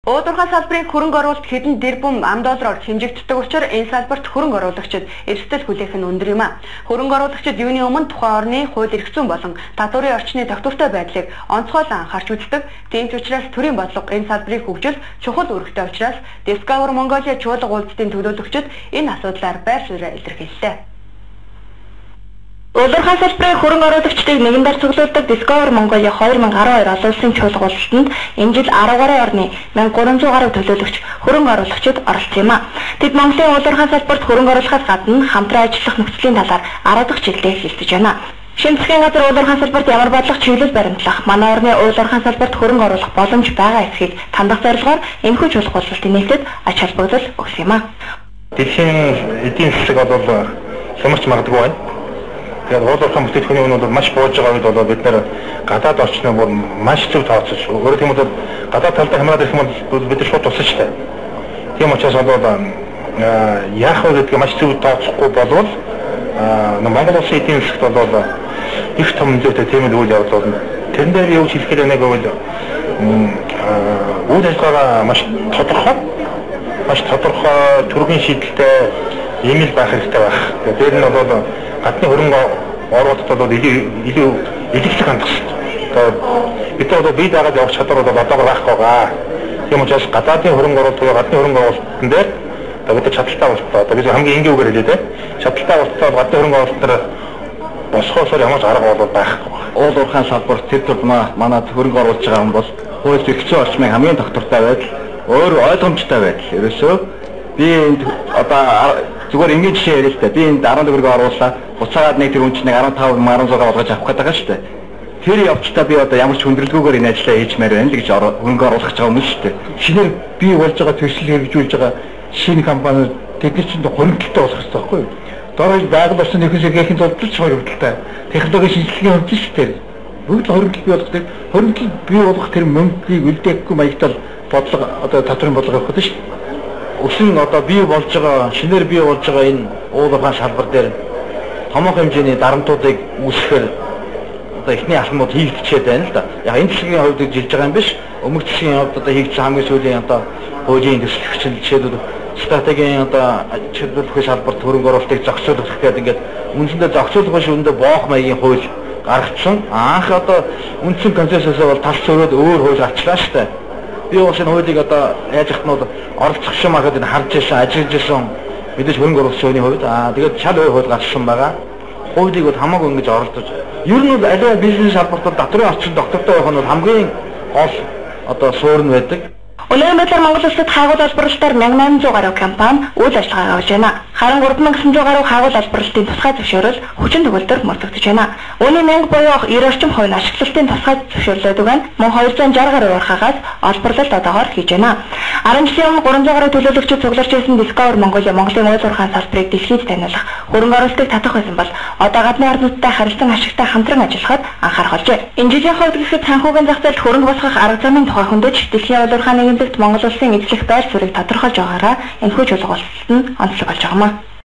Уул уурхайн салбарын хөрөнгө оруулалт хэдэн тэрбум ам доллараар хэмжигддэг учраас энэ салбарт хөрөнгө оруулагчид эрсдэл хүлээх нь өндөр юм а. Хөрөнгө оруулагчид юуны өмнө тухайн орны хууль эрх зүйн болон татварын орчны тогтвортой байдлыг онцгойлон анхаарч үздэг. Тийм ч учраас төрийн бодлого энэ салбарын хөгжил чухал үүрэгтэй учраас Discover Mongolia чуулга уулзалтын төлөөлөгчид энэ асуудлаар байр сууриа илэрхийллээ. Уул уурхайн салбарын хөрөнгө оруулагчдыг нэгэн дээр цуглуулдаг Discover Mongolia 2012 олон улсын чуулга уулзалтанд энэ жил 10 гаруй орны 1300 гаруй төлөөлөгч хөрөнгө оруулагчид оролцсон юм а. Тэд Монголын уул уурхайн салбарт хөрөнгө оруулахаас гадна хамтран ажиллах нөхцөлийн талаар 10 дахь жилдээ хэлцэж байна. Шинэ засгийн газар уул уурхайн салбарт ямар бодлого чиглэл баримтлах, манай орны уул уурхайн салбарт хөрөнгө оруулах боломж байгаа эсхийг тандах зорилгоор энэхүү чуулга уулзалтын нийтэд ач холбогдол өгсөн юм а. Дэлхийн эдийн засаг бол хямарч магадгүй байна. Тэгээд уул уурхайн бүтээгдэхүүний үнэ бол маш бууж байгаа үед бол бид нэр гадаад орчноо бүр маш зөв тооцож, өөрөөр хэлбэл гадаад талдаа хямраад ирэх юм бол бид нар шууд тусаж штэ. Тийм учраас бол яах вэ гэдгийг маш зөв тооцохгүй болвол Монгол улсын эдийн засагт бол их том нөлөөтэй тийм л үйл явдал болно. Тэрэн дээр юу хэлэх гээд байна гэвэл үйл ажиллагаа маш тодорхой төргийн шийдэлтэй ийм л байх хэрэгтэй байх. Тэгээд дээр нь бол гадны хөрөнгө оруулалт бол илүү илэглэх хандах хэрэгтэй. Одоо бид нар бол бие даагаад явах чадвар бол одоогоор байхгүй байгаа. Тийм учраас гадаадын хөрөнгө оруулалт буюу гадны хөрөнгө оруулалтын дээр одоо бид чадaltaй болтой. Одоо бид хамгийн энгийн үгээр хэлээ дээ. Чадaltaй болтой гадны хөрөнгө оруулалт дээр босгоосоор ямар ч арга бол байхгүй. Уул уурхайн салбарт тэр тулмаа манай хөрөнгө оруулж байгаа хүн бол хууль эрх зүйн орчмын хамгийн тогтвортой байдал, өөр ойлгомжтой байдал. Ерөөсөө би энд одоо зүгээр энгийн жишээ яриа л та. Би энд 10 төгрөг орууллаа. Буцаагаад нэг тэр үнч нэг 15 16 болгож авах гэдэг байгаа шүү дээ. Тэр явцдаа би одоо ямар ч хүндрэлгүйгээр энэ ажлаа хийчмээр байна л гэж хөрөнгө оруулах гэж байгаа юм шүү дээ. Шинээр бий болж байгаа төсөл хэрэгжүүлж байгаа шинэ компаниуд тэдний чинь хөрөнгөлттэй болох хэрэгтэй байхгүй юу? Дор хаяж байгаль орчин нөхцөл гэхийн тулд ч хөрөнгөлттэй. Технологийн шинжилгээний хувьд ч тэр бүгд хөрөнгөлт бий болох тэр хөрөнгөлт бий болгох тэр мөнгийг үлдээхгүй маягтай бодлого одоо татварын бодлого явах гэдэг шүү дээ. Өсөн одоо бий болж байгаа, шинээр бий болж байгаа энэ уул уурхайн салбар дээр томоохон хэмжээний дарамтуудыг үүсгэхээр одоо эхний алхмууд хийгдчихэд байна л да. Яг энэ засгийн хувьд жилж байгаа юм биш. Өмнөх засгийн хувьд одоо хийгдсэн хамгийн сүүлийн одоо хуулийн төсөл хүчил жишээлбэл стратегийн одоо чиглэл салбарт хөрөнгө оруулалтыг зохицуулах гэдэг ингээд үндсэндээ зохицуулах биш үндэ боох маягийн хууль гаргацсан. Анх одоо үндсэн консенсусаа бол тал зөрөөд өөр хууль гарчлаа шүү дээ. Би бас энэ хуулийг одоо яаж яах нь бол оролцох юм ахад энэ харж ирсэн, ажиллаж ирсэн мэдээж хөрөнгө оруулагчдын хувьд тэгээд шал өөр хууль гарсан байгаа. Хуулийг бол хамаагүй ингэж оролдож ер нь бол аливаа бизнес салбарт бол татварын орчин доктортой байх нь бол хамгийн гол одоо суурь нь байдаг. Өнөөгийн байдлаар Монгол улсад хайгуул олборлолтоор 1800 гаруй компани үйл ажиллагаа явуулж байна. Харин 3900 гаруй хайгуул олборлолтын тусгай зөвшөөрөл хүчин төгөлдөр мөрдөгдөж байна. Үүний 1000 буюу 90 орчим хувь нь ашиглалтын тусгай зөвшөөрлөөдөг нь мөн 260 гаруй уурхаагаас олборлолт одоогоор хийж байна. 10 жилийн өмнө 300 гаруй төлөөлөгчид цугларч ирсэн Discover Mongolia Монголын уул уурхайн салбарыг дэлхийд таниулах, хөрөнгө оруулалтыг татах байсан бол одоо гадны орнуудтай харилцан ашигтай хамтран ажиллахад анхаарах болжээ. Энэ жилийн хувьд гэхэд санхүүгийн зах зээлд хөрөнгө босгох арга замын тухай хөндөж дэлхийн уул уурхайн нэгэнлэгт Монгол улсын эзлэх байр суурийг тодорхойлж байгаараа энэхүү чуулга уулзалт нь онцлог болж байгаа юм.